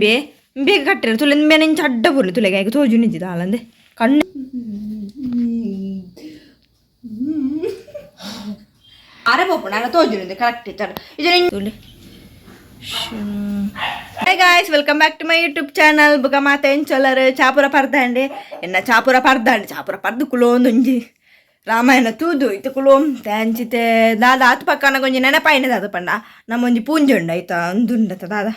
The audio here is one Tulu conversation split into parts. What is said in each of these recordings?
ಬೇ ಬೇಗ ಕಟ್ಟಿರ ತುಲೆ ಮೇನೆ ಇಂಚ ಅಡ್ಡ ಬುರ್ಲಿ ತುಲೆಗೆ ಆಯ್ಕೆ ತೋಜು ನಿಜ್ಜಿದ ಹಾಲಂದೆ ಕಣ್ಣು ಅರೆ ಪೋಪು ನಾನು ತೋಜು ಕರೆಕ್ಟ್ ಇತ್ತಾರೆ ಇದು ತುಲೆ. Hi guys, welcome back to my YouTube channel. ಬುಕ ಮಾತ ಎಂಚೊಲ್ಲರು? ಚಾಪುರ ಪರ್ದಾಂಡೆ ಎನ್ನ ಚಾಪುರ ಪರ್ದಾಂಡೆ ಚಾಪುರ ಪರ್ದು ಕುಲೋಂದೊಂಜಿ ರಾಮಾಯಣ ತೂದು ಇತ್ತು ಕುಲೋಂ ಅಂಚಿತೆ ದಾದ ಆತು ಪಕ್ಕನ ಕೊಂಜಿ ನೆನಪಾಯಿನ ದಾದ ಪಂಡ ನಮ್ಮೊಂಜಿ ಪೂಂಜೆ ಉಂಡು ಆಯ್ತಾ ಅಂದುಂಡತ ದಾದ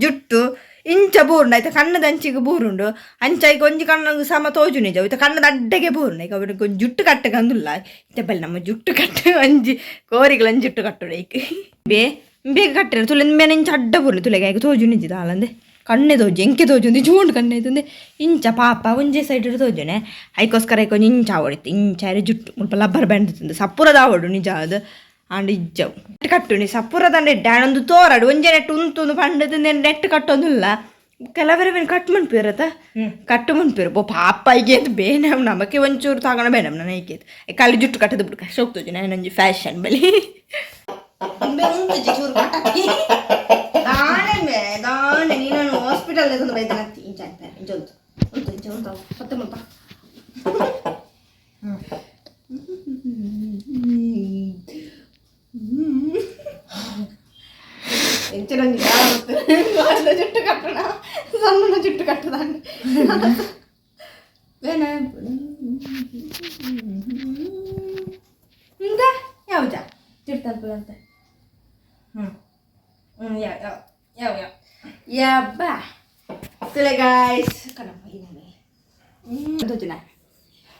ಜುಟ್ಟು ಇಂಚ ಬೂರುಂಡು ಆಯ್ತಾ ಕಣ್ಣದ ಅಂಚಿಗೆ ಬೂರುಂಡು ಅಂಚ ಐಕ್ ಒಂಜಿ ಕಣ್ಣು ಸಮ ತೋಜು ನಿಜ ಇತ್ತ ಕಣ್ಣದ ಅಡ್ಡಗೆ ಬೂರುಂಡು ಐಕ್ ಅವನಿಗೆ ಒಂಜಿ ಜುಟ್ಟು ಕಟ್ಟಗಂದುಲ್ಲ ಇತ್ತೆ ಬಲ್ಲಿ ನಮ್ಮ ಜುಟ್ಟು ಕಟ್ಟು ಒಂಜಿ ಕೋರಿಗಳ ಜುಟ್ಟು ಕಟ್ಟುಡು ಐಕ್ ಬೇ ಬೇಗ ಕಟ್ಟಿರ ತುಲೆ ಮೇನೆ ಇಂಚ ಅಡ್ಡ ಬೂರ್ಲಿ ತುಲೆಗೆ ಐಕ್ ತೋಜು ನಿಜ ದಾಲಂದೆ ಕಣ್ಣೆ ತೋಜು ಎಂಕೆ ತೋಜುಂದು ಜೂಂಡು ಕಣ್ಣೆ ಐತಂದೆ ಇಂಚ ಪಾಪ ಒಂಜೆ ಸೈಡ್ ತೋಜುನೆ ಐಕೋಸ್ಕರ ಐಕೊಂಜಿ ಇಂಚ ಆವಡಿತ್ತು ಇಂಚ ಜುಟ್ಟು ಮುಲ್ಪ ಲಬ್ಬರ್ ಬ್ಯಾಂಡ್ ಇತ್ತು ಸಪ್ಪುರದ ಆವಡು ನಿಜ ಅದು ಆಂಡ ಇಜ್ಜವು ಕಟ್ಟುನಿ ಸಪ್ಪುರದಂಡ ಡ್ಯಾಣೊಂದು ತೋರಡು ಒಂಜೆ ನೆಟ್ ಉಂತುಂದು ಪಂಡದು ನೆಟ್ ಕಟ್ಟೊಂದುಲ್ಲ ಕೆಲವರೆ ಕಟ್ ಮನ್ಪಿರತ್ತ ಕಟ್ಟು ಮನ್ಪಿರು ಬೋ ಪಾಪ ಐಗೆ ಬೇನೆ ನಮಕ್ಕೆ ಒಂಚೂರು ತಗೊಂಡ ಬೇಡ ನಾನು ಐಕೆ ಖಾಲಿ ಜುಟ್ಟು ಕಟ್ಟದು ಬಿಡು ಕಷ್ಟ ಹೋಗ್ತದೆ ನಾನು ಫ್ಯಾಷನ್ ಬಲಿ ಚೂರು ಕಟ್ಟಕ್ಕೆ ದಾನೆ ಮೇ ದಾನೆ ನೀನು ಹಾಸ್ಪಿಟಲ್ ತಂದು ಬೈತಾನೆ ಇಂಚ ಇಂಚ ಉಂಟು ಉಂಟು ಇಂಚ ಉಂಟು ಪತ್ತೆ ಮುಲ್ಪ ಎಂಚನೊಂಜಿ ಜುಟ್ಟು ಕಟ್ಟಣ ಸಣ್ಣ ಜುಟ್ಟು ಕಟ್ಟದಾಂಡ ಬೇನೆ ಇಂದ ಯಾವ್ಜ ಜುಟ್ಟು ತಲುಪದಂತೆ. ಹ್ಞೂ ಹ್ಞೂ ಯಾವ ಯಾವ ಯಾವ ಯಾವ ಯಬ್ಬಾ ತುಲೆ ಗಾಯ್ಸ್ ಕಣಪ್ಪ ತೋಜುನ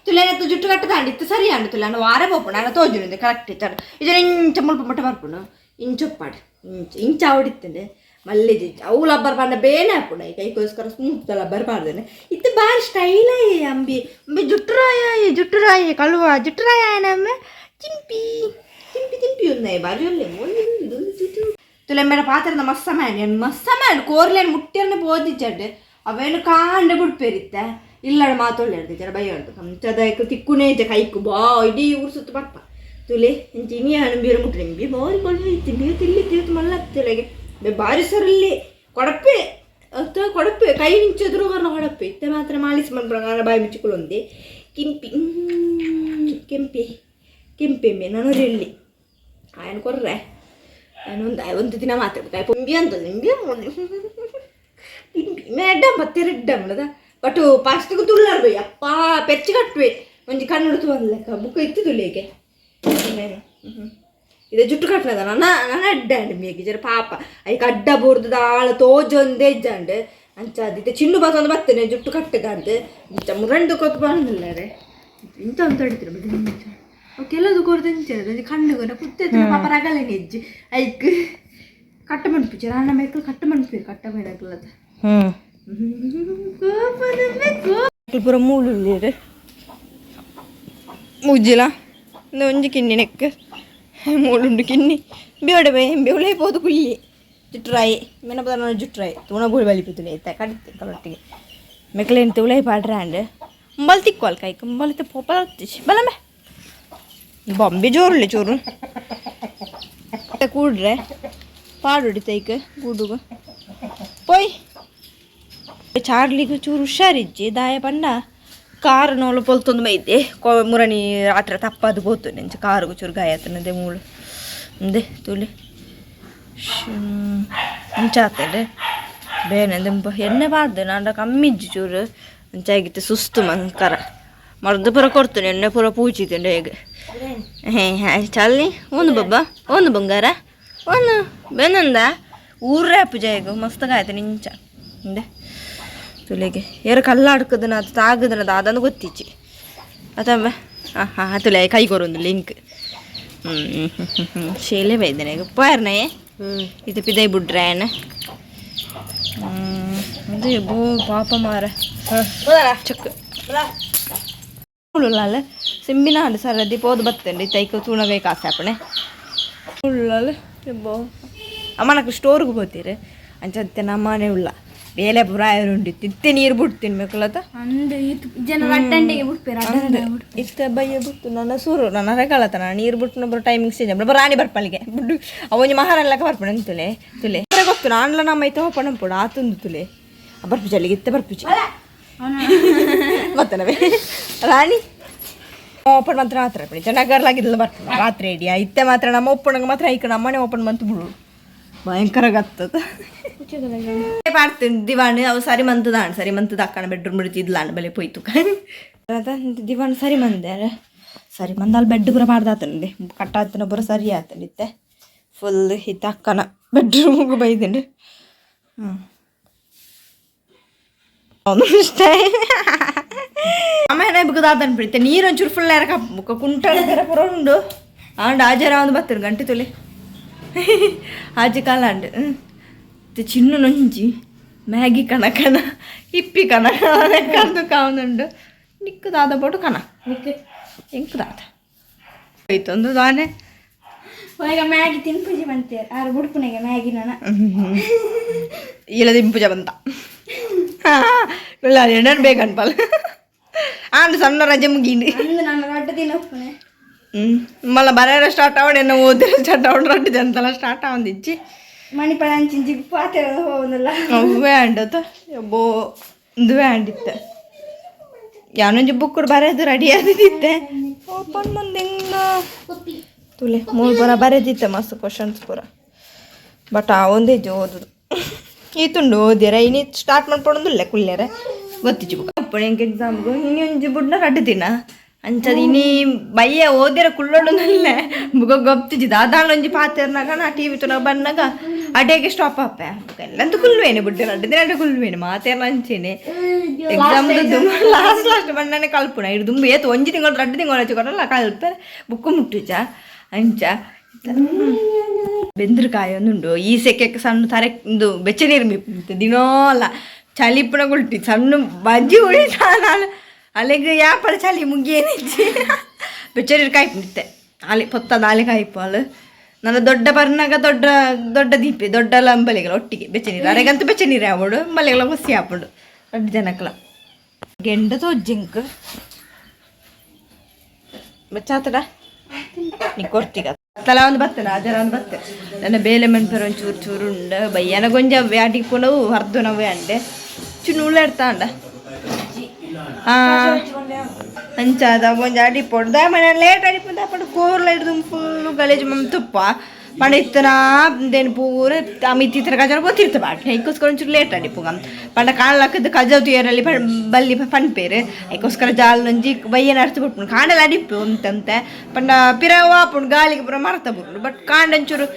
ತುಲೆ ಜುಟ್ಟು ಕಟ್ಟದಾಂಡ ಇತ್ತು ಸರಿ ಅಂಡು ತುಲೆ ಅಂಡ ವಾರ ಪೋಪುಂಡು ಅಂಡ ತೋಜುಂಡು ಕರೆಕ್ಟ್ ಇತ್ತಾರೆ ಇದು ಇಂಚ ಮುಲ್ಪ ಮುಟ್ಟ ಬರ್ಪುಂಡು ಇಂಚೊಪ್ಪಾಡು ಇಂಚ ಇಂಚ ಆವಡಿತ್ತಂಡೆ ಮಲ್ಲೆ ಅವು ಲಬ್ಬರ್ ಪಾಂಡ ಬೇನೆ ಹಾಪುಂಡು I ಕೈಗೋಸ್ಕರ ಸ್ಮೂತ್ ಲಬ್ಬರ್ ಪಾಡ್ದೇನೆ ಇತ್ತು ಬಾರಿ ಸ್ಟೈಲ್ ಅಂಬಿ ಅಂಬಿ ಜುಟ್ಟುರಾಯ ಜುಟ್ಟುರಾಯ ಕಳುವ ಜುಟ್ಟುರಾಯ ನಮ್ಮ ಚಿಂಪಿ ಚಿಂಪಿ ಚಿಂಪಿ ಉಂದಾಯ ಬಾರಿ ಒಳ್ಳೆ ತುಲೆ ಮೇಡ ಪಾತ್ರದ ಮಸ್ತ ಮ್ಯಾನ್ ಮಸ್ತ ಮ್ಯಾನ್ ಕೋರ್ಲೇನು ಮುಟ್ಟಿಯನ್ನ ಪೋದಿಚ್ಚಂಡೆ ಅವೇನು ಕಾಂಡೆ ಬಿಡ್ಪೇರಿತ್ತೆ ಇಲ್ಲಡ ಮಾತೊಳ್ಳೆ ಬೈಯೊಂದು ಕಂಚದ ತಿಕ್ಕುನೇ ಇಜ್ಜೆ ಕೈಕು ಬಾ ಇಡೀ ಊರು ಸುತ್ತು ಬರ್ಪ ತುಲೆ ಇಂಚ ಇನಿ ಹಣ್ಣು ಬೀರ ಮುಟ್ರೆ ಬಿ ಬಾರಿ ಕೊಳ್ವೆ ಇತ್ತು ಬಿ ತಿಲ್ಲಿ ತೀರ್ತು ಮಲ್ಲ ತುಲೆಗೆ ಬೆ ಬಾರಿ ಸರಲ್ಲಿ ಕೊಡಪ್ಪೆ ಅತ್ತ ಕೊಡಪ್ಪೆ ಕೈ ನಿಂಚೆದುರು ಕರ್ನ ಕೊಡಪ್ಪೆ ಇತ್ತೆ ಮಾತ್ರ ಮಾಲಿಸ್ ಮನ್ಪುನ ಬಾಯಿ ಮುಚ್ಚಿಕೊಳ್ಳೊಂದೆ ಕೆಂಪಿ ಕೆಂಪಿ ಕೆಂಪಿ ನಾನು ರೆಲ್ಲಿ ఆయన ಕೊರ್ರೆ ఆయన ಒಂದು ಒಂದು ದಿನ ಮಾತಾಡ್ಬೇಕು ಪೊಂಬಿ ಅಂತ ನಿಂಬಿ ತಿಂಬಿ ಮೇಡಮ್ ಪತ್ತೆ ರೆಡ್ಡಮ್ ಬಟ್ ಪಾಸ್ಟಿಗೆ ತುಳ್ಳಾರ್ ಬೈ ಅಪ್ಪ ಪೆಚ್ಚು ಕಟ್ಟುವೆ ಒಂಜಿ ಕಣ್ಣು ಲೆಕ್ಕ ಬುಕ್ ಇತ್ತು ತುಳಿಗೆ ಇದು ಜುಟ್ಟು ಕಟ್ಟದ ನನ್ನ ನನ್ನ ಅಡ್ಡ ಮೇಗಿ ಜರ ಪಾಪ ಐಕ್ ಅಡ್ಡ ಬೂರ್ದು ದಾಳ ತೋಜೊಂದೇ ಇಜ್ಜಾಂಡ್ ಅಂಚ ಅದಿತ್ತೆ ಚಿನ್ನು ಬಾತೊಂದು ಬತ್ತನೆ ಜುಟ್ಟು ಕಟ್ಟಗಂತ ಇಂಚ ಮುರಂಡು ಕೊತ್ತು ಬಾಂದಿಲ್ಲಾರೆ ಇಂತ ಅಂತ ಅಡಿತಿರ ಕೆಲದು ಕೊರ್ದು ಇಂಚ ಕಣ್ಣು ಕುತ್ತೆ ಪಾಪ ರಗಲೆ ನೆಜ್ಜಿ ಐಕ್ ಕಟ್ಟ ಮನ್ಪು ಅಣ್ಣ ಮೇಕಲ್ ಕಟ್ಟ ಮನ್ಪು ಕಟ್ಟ ಮೇನಕಲದ ಪೂರ ಮೂಲು ಮುಜ್ಜಿಲ ಒಂಜಿ ಕಿನ್ನಿ ನೆಕ್ ಮೂಳುಂಡು ಕಿನ್ನಿ ಬೇಡ ಬೇ ಬೇಳೆ ಪೋದು ಕುಲ್ಲಿ ಜುಟ್ರಾಯಿ ಮೆನ ಪದ ಜುಟ್ರಾಯಿ ತೂಣ ಬೋಳಿ ಬಲಿಪುತ್ತಲೆ ಇತ್ತ ಕಡಿತೆ ಕಲೊಟ್ಟಿಗೆ ಮೆಕ್ಲೇನ್ ತುಳೈ ಪಾಡ್ರಾಂಡ್ ಅಂಬಲ್ ತಿಕ್ವಾಲ್ ಕೈ ಕಂಬಲ್ ಪೋಪಲ ಬಲಮೆ ಬಾಂಬೆ ಜೋರುಳ್ಳಿ ಚೂರು ಕೂಡ್ರೆ ಪಾಡುಡಿ ತೈಕ್ ಗೂಡುಗು ಪೋಯ್ ಚಾರ್ಲಿಗೆ ಚೂರು ಹುಷಾರಿಜ್ಜಿ ದಾಯ ಪಂಡ ಕಾರು ನೋಲು ಪೊಲ್ತೊಂದು ಮೈದೆ ಮುರಣಿ ರಾತ್ರಿ ತಪ್ಪದು ಪೋತು ನೆಂಚ ಕಾರುಗು ಚೂರು ಗಾಯ ಆತನದೆ ಮೂಳು ಇಂದೆ ತುಲೆ ಇಂಚಾತಂಡೆ ಬೇನೆ ದಿಂಬ ಎಣ್ಣೆ ಪಾಡ್ದೆ ನಾಂಡ ಕಮ್ಮಿ ಇಜ್ಜಿ ಚೂರು ಅಂಚಾಗಿತ್ತು ಸುಸ್ತು ಮಂಕರ ಮರ್ದು ಪೂರ ಕೊಡ್ತೇನೆ ಎಣ್ಣೆ ಪೂರ ಪೂಚಿತುಂಡೆ ಹೇಗೆ ಹೇ ಹೇ ಚಲ್ಲಿ ಒಂದು ಬಬ್ಬ ಒಂದು ಬಂಗಾರ ಒಂದು ಬೆನ್ನಂದ ಊರೇ ಪೂಜೆ ಮಸ್ತ್ ಗಾಯ್ತು ನಿಂಚ ಇಂದೆ ತುಲೆಗೆ ಏರು ಕಲ್ಲಾಡ್ಕದನ ಅದು ತಾಗದನ ದಾದನ ಗೊತ್ತಿಚ್ಚಿ ಅತಮ್ಮ ಹಾಂ ಹಾಂ ತುಲೆ ಕೈ ಕೊರೊಂದು ಲಿಂಕ್ ಶೇಲೆ ಬೈದನೆ ಪೋಯರ್ನೇ ಇದು ಪಿದೈ ಬುಡ್ರೇನ ಇದು ಬೋ ಪಾಪ ಮಾರ ಚಕ್ ಉಳ್ಳಾಲ ಸಿಂಬಿನಾಡು ಸರದಿ ಪೋದು ಬತ್ತಂడి ತೈಕ ತೂಣಗೈ ಕಾಸು ಆಪಣೆ ಉಳ್ಳಾಲ ಬೋ ಅಮ್ಮ నాకు ಸ್ಟೋರ್ಗೆ ಹೋಗ್ತೀರಿ ಅಂಚಂತೆ ನಮ್ಮನೆ ಉಳ್ಳ ಬೇಲೆ ಪುರಾಯರುಂಡಿ ತಿತ್ತೆ ನೀರು ಬಿಡ್ತೀನಿ ಮೇಕಲತ ಅಂದು ಜನ ಅಡ್ಡಂಡೆಗೆ ಬಿಡ್ಪೇರ. ಇತ್ತ ಬಯ್ಯ ಬಿಟ್ಟು ನನ್ನ ಸೂರು ನನ್ನ ರೆಗಳತ ನಾನು ನೀರು ಬಿಟ್ಟು ಬರೋ ಟೈಮಿಂಗ್ ಚೇಂಜ್ ಬರೋ ರಾಣಿ ಬರ್ಪಲ್ಲಿಗೆ ಬಿಡು ಅವೊಂಜಿ ಮಹಾರಾಣಿ ಲೆಕ್ಕ ಬರ್ಪಣೆ ತುಲೆ ತುಲೆ ತೂಯರೆ ಗೊತ್ತು ನಾನ್ಲ ನಮ್ಮ ಐತೆ ಓಪನ್ ಪೋಡು ಆತುಂದು ತುಲೆ ಬರ್ಪುಜಿ ಅಲ್ಲಿಗೆ ಇತ್ತೆ ಬರ್ಪುಜಿ ಮತ್ತನವೇ ರಾಣಿ ಓಪನ್ ಮಾತ್ರ ಮಾತ್ರ ಚೆನ್ನಾಗರ್ಲಾಗಿದ್ದಲ್ಲ ಬರ್ಪುನ ರಾತ್ರಿ ಇಡಿಯಾ ಇತ್ತೆ ಮಾತ್ರ ನಮ್ಮ ಒಪ್ಪಣಗೆ ಮಾತ್ರ ಐಕ ನಮ್ಮನೆ ಓಪನ್ ಬಂತು ಬಿಡು ಭಯಂಕರ ಗತ್ತದ ಪಾಡ್ತೀನಿ ದಿವಾಣಿ ಅವು ಸರಿ ಮಂತದಾಣ ಸರಿ ಮಂತದ ಅಕ್ಕನ ಬೆಡ್ರೂಮ್ ಬಿಡ್ತಿದ್ಲಾಂಡ್ ಬಲೆ ಪೋಯ್ತು ದಿವಾಣ್ ಸರಿ ಮಂದೆ ಸರಿ ಮಂದ ಅಲ್ಲಿ ಬೆಡ್ ಪೂರ ಪಾಡ್ದಾತಂದೆ ಕಟ್ಟಾತನ ಪೂರ ಸರಿ ಆತನಿತ್ತೆ ಫುಲ್ ಹಿತ್ತ ಅಕ್ಕನ ಬೆಡ್ರೂಮ್ಗೆ ಬೈದಿಂಡು. ಹ್ಞೂ ಅವನು ಇಷ್ಟ ಆಮೇಲೆ ಬುಕ್ಕದಾತನ್ ಬಿಡುತ್ತೆ ನೀರು ಒಂಚೂರು ಫುಲ್ ಯಾರ ಕಪ್ ಕುಂಟ ಪೂರ ಉಂಡು ಆಂಡ್ ಆಜರ ಒಂದು ಬತ್ತರು ಗಂಟೆ ತುಲೆ ಆಜೆ ಕಾಲ ಅಂಡ್ ಚಿನ್ನು ನೊಂಜಿ ಮ್ಯಾಗಿ ಕಣ ಕಣ ಇಪ್ಪಿ ಕಣ ಕಣದು ಕಾವನುಂಡು ನಿಕ್ಕು ದಾದ ಬೋಟು ಕಣ ಎಂಕು ದಾದ ಹೋಯ್ತೊಂದು ದಾನೆ. ಈಗ ಮ್ಯಾಗಿ ತಿನ್ಪುಜಿ ಬಂತೇರು ಆರು ಬುಡ್ಪುನೆಗೆ ಮ್ಯಾಗಿ ನನ್ನ. ಇಲ್ಲ ದಿಂಪುಜ ಬಂತ ಇಲ್ಲ ಎಣ್ಣೆ ಬೇಕನ್ಪಲ್ಲ ಆಂಡ್ ಸಣ್ಣ ರಜೆ ಮುಗೀನಿ. ಅಂದು ನಾನು ರಡ್ಡು ದಿನ ಉಪ್ಪುನೆ. ಹ್ಮ್ ಮಲ್ಲ ಬರೆಯರ ಸ್ಟಾರ್ಟ್ ಆವಣ ಎನ್ನ ಓದಿರ ಸ್ಟಾರ್ಟ್ ಆವಣ ರಡ್ಡು ಜಂತಲ ಸ್ಟಾರ್ಟ್ ಆವಂದಿಜ್ಜಿ. ಮಣಿಪಳ ಅಂಚಿಂಚಿಗೆ ಪಾತೆ ಹೋಗುದಿಲ್ಲ. ಅವ್ವೇ ಅಂಡತ ಬೋ ಇಂದುವೇ ಅಂಡಿತ್ತೆ ಯಾನೊಂಜಿ ಬುಕ್ ಬರೆದು ರೆಡಿ ಆದಿತ್ತೆ ಓಪನ್ ಮಂದಿ ಹೆಂಗ ತುಲೆ ಮೂರು ಪೂರ ಬರೆದಿತ್ತೆ ಮಸ್ತ್ ಕ್ವಶನ್ಸ್ ಪೂರ ಬಟ್ ಆ ಒಂದೇ ಓದುದು ಈತುಂಡು ಓದಿರ ಇನಿ ಸ್ಟಾರ್ಟ್ ಮಾಡ್ಕೊಂಡುಲ್ಲ ಕುಲ್ಲೇರೆ ಗೊತ್ತಿಜ್ಜಿ ಬುಕ್ ಅಪ್ಪಣೆ ಎಂಕ್ ಎಕ್ಸಾಮ್ಗು ಇನಿ ಒಂಜಿ ಬುಡ್ನ ರಡ್ಡು ದಿನ ಅಂಚದ ಇನಿ ಬಯ್ಯ ಓದಿರ ಕುಳ್ಳೊಡುನಲ್ಲ ಬುಗ ಗೊತ್ತಿಜ್ಜಿ ದಾದಾಳ ಒಂಜಿ ಪಾತೆರ್ನಾಗ ನಾ ಟಿವಿ ತುನಾಗ ಬನ್ನಾಗ ಅಡೇಗೆ ಸ್ಟಾಪ್ ಆಪೆ ಎಲ್ಲಂತೂ ಕುಲ್ವೇನೆ ಬುಡ್ಡೆ ರಡ್ಡು ದಿನ ಅಡೆ ಕುಲ್ವೇನೆ ಮಾತೇರ್ನ ಅಂಚೇನೆ exam last last ಬಣ್ಣನೆ ಕಲ್ಪುಣ ಇಡು ದುಂಬು ಏತು ಒಂಜಿ ತಿಂಗಳು ರಡ್ಡು ತಿಂಗಳು ಹಚ್ಚಿ ಕೊಡಲ್ಲ ಕಲ್ಪೆ ಬುಕ್ಕು ಮುಟ್ಟುಜ ಅಂಚ ಬೆಂದ್ರಕಾಯಿ ಒಂದುಂಡು ಈ ಸೆಕೆಗೆ ಸಣ್ಣ ತರೆ ಇದು ಬೆಚ್ಚ ನೀರು ಮಿಪ್ಪು ದಿನೋಲ ಚಳಿ ಪುನ ಗುಲ್ಟಿ ಸಣ್ಣ ಬಜ್ಜಿ ಉಳಿತ ನಾನು ಅಲ್ಲಿಗೆ ಯಾಪಲ ಚಳಿ ಮುಗಿಯೇನಿಜ್ಜಿ ಬೆಚ್ಚ ನೀರು ಕಾಯ್ಪಿತ್ತೆ ಅಲ್ಲಿ ಪೊತ್ತದ ಆಲೆ ಕಾಯ್ಪಾಲು ನನ್ನ ದೊಡ್ಡ ಬರ್ನಾಗ ದೊಡ್ಡ ದೊಡ್ಡ ದೀಪಿ ದೊಡ್ಡ ಅಂಬಲಿಗಳ ಒಟ್ಟಿಗೆ ಬೆಚ್ಚ ನೀರು ಅರೆಗಂತೂ ಬೆಚ್ಚ ನೀರು ಆವಡು ಅಂಬಲಿಗಳ ಹೊಸಿ ಆಪುಂಡು ದೊಡ್ಡ ಜನಕ್ಲ ಗೆಂಡ ತೋಜ್ಜಿಂಕ್ ಬೆಚ್ಚಾತಡ ನೀ ಕೊರ್ತಿಗ ತಲ ಒಂದು ಬತ್ತನ ಅದರ ಒಂದು ಬತ್ತೆ ನನ್ನ ಬೇಲೆ ಮನ್ಪೆರ ಒಂದು ಚೂರು ಚೂರು ಉಂಡ ಬಯ್ಯನ ಗೊಂಜ ವ್ಯಾಟಿಗೆ ಪುನವು ಹರ್ದು ನವ್ವೆ ಅಂಡೆ ಚುನ್ನು ಉಳ್ಳಾಡ್ತಾಂಡ ಅಂಚಾದ ಒಂಜಿ ಅಡಿ ಪೊಡ್ದ ಮನೆ ಲೇಟ್ ಅಡಿ ಪೊಂದ ಪಂಡ ಕೋರ್ಲ ಹಿಡ್ದು ಫುಲ್ಲು ಗಲೇಜು ಮಮ್ಮ ತುಪ್ಪ ಪಂಡ ಇತ್ತನ ದೇನು ಪೂರ ಅಮಿತಿ ಇತ್ತಿನ ಕಜಾರ ಗೊತ್ತಿರ್ತ ಬಾಟ್ ಐಕ್ಕೋಸ್ಕರ ಒಂಚೂರು ಲೇಟ್ ಅಡಿ ಪುಗ ಪಂಡ ಕಾಣ್ಲಕ್ಕದ ಕಜಾವ್ ತುಯರಲ್ಲಿ ಬಲ್ಲಿ ಪನ್ಪೇರು ಐಕ್ಕೋಸ್ಕರ ಜಾಲ್ ಒಂಜಿ ಬಯ್ಯನ ಅರ್ಥ ಬಿಟ್ಪುಂಡು ಕಾಂಡಲ ಅಡಿಪ್ಪು ಅಂತಂತೆ ಪಂಡ ಪಿರ ವಾಪುಂಡು ಗಾಳಿಗೆ ಪೂರ ಮರತ ಬುಂಡು ಬಟ್ ಕಾಂಡ ಒಂಚೂರು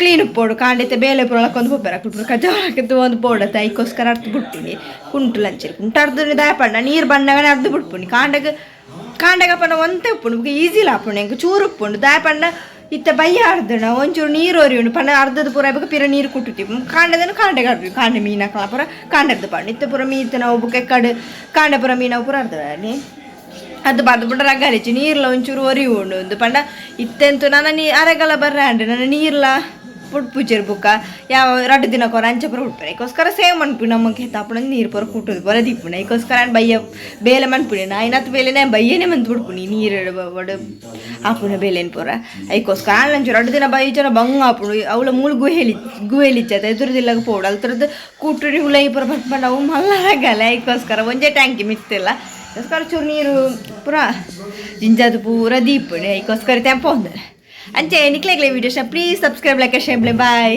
ಕ್ಲೀನ್ ಪೋಡು ಕಾಂಡೈತೆ ಬೇಲೆ ಪೂರ ಒಂದು ಪೋಪೆರ ಪೂರ ಕಜಾವ್ ಹಾಕಿದ್ದು ಒಂದು ಪೋಡತ್ತೆ ಐಕ್ಕೋಸ್ಕರ ಅರ್ಥ ಬಿಟ್ಪುನಿ ಕುಂಟು ಲಂಚರಿ ಕುಂಟು ಅರ್ಧ ದಾಯಪಂಡ ನೀರು ಬಣ್ಣಗನೆ ಅರ್ಧ ಬಿಟ್ಪುನಿ ಕಾಂಡಗ ಕಾಂಡಗ ಪಂಡ ಒಂತೆ ಉಪ್ಪುಂಡು ಬೊಕ ಈಸಿಲ ಆಪುಂಡು ಎಂಕ್ ಚೂರು ಉಪ್ಪುಂಡು ದಾಯಪಂಡ ಇತ್ತ ಬಯ್ಯ ಅರ್ಧಣ ಒಂಚೂರು ನೀರು ಒರಿಯುಂಡು ಪಂಡ ಅರ್ಧದ ಪೂರ ಬೊಕ ಪಿರ ನೀರು ಕುಟ್ಟುತ್ತಿ ಕಾಂಡದನು ಕಾಂಡಗ ಅರ್ದು ಕಾಂಡ ಮೀನ ಪೂರ ಕಾಂಡರ್ದು ಪಾಂಡು ಇತ್ತ ಪೂರ ಮೀತನ ಬೊಕ ಕಡು ಕಾಂಡ ಪೂರ ಮೀನ ಪೂರ ಅರ್ಧ ಅದು ಬರ್ದು ಪುಂಡ ರಗ್ಗಲಿಚ್ಚಿ ನೀರ್ಲ ಒಂಚೂರು ಒರಿಯುಂಡು ಒಂದು ಪಂಡ ಇತ್ತೆಂತು ನನ್ನ ನೀ ಅರೆಗಲ ಬರ್ರಾಂಡು ನನ್ನ ನೀರ್ಲ ಪುಟ್ಪುಜೆರ್ ಬುಕ್ಕ ಯಾವ ರಡ್ಡು ದಿನ ಕೊರ ಅಂಚೆ ಪೂರ ಉಟ್ಪುನ ಐಕೋಸ್ಕರ ಸೇವ್ ಮನ್ಪು ನಮ್ಮಕ್ಕೆ ಹೆತ್ತಾಪುಣ ನೀರು ಪೂರ ಕುಟ್ಟುದು ಪೂರ ದೀಪುಣ ಐಕೋಸ್ಕರ ಬಯ್ಯ ಬೇಲೆ ಮನ್ಪುಣೆ ನಾಯಿನತ್ ಬೇಲೆನೆ ಬಯ್ಯನೆ ಮಂತ್ ಬಿಡ್ಪುನಿ ನೀರು ಬಡು ಆಪುಣ ಬೇಲೆನ್ ಪೂರ ಐಕೋಸ್ಕರ ಆನ್ಲಂಚು ರಡ್ಡು ದಿನ ಬೈ ಜನ ಬಂಗ ಆಪುಣು ಅವಳ ಮೂಲು ಗುಹೆಲಿ ಗುಹೆಲಿಚ್ಚದ ಎದುರುದಿಲ್ಲಾಗ ಪೋಡು ಅಲ್ತರದ್ದು ಕೂಟುರಿ ಉಲೈ ಪೂರ ಪಟ್ಪಂಡ ಅವು ಮಲ್ಲ ರಗಲೆ ಐಕೋಸ್ಕರ ಒಂಜೆ ಟ್ಯಾಂಕಿ ಮಿತ್ತಿಲ್ಲ ಅದಕ್ಕೋಸ್ಕರ ಚೂರು ನೀರು ಪೂರ ಜಿಂಜಾದ ಪೂರ ದೀಪುಣೆ ಐಕೋಸ್ಕರ ತೆಂಪ ಹೊಂದರೆ ಅಂಚೆ ನಿಕ್ಲೆಗ್ಲೆ videos please subscribe, like, share. Bye.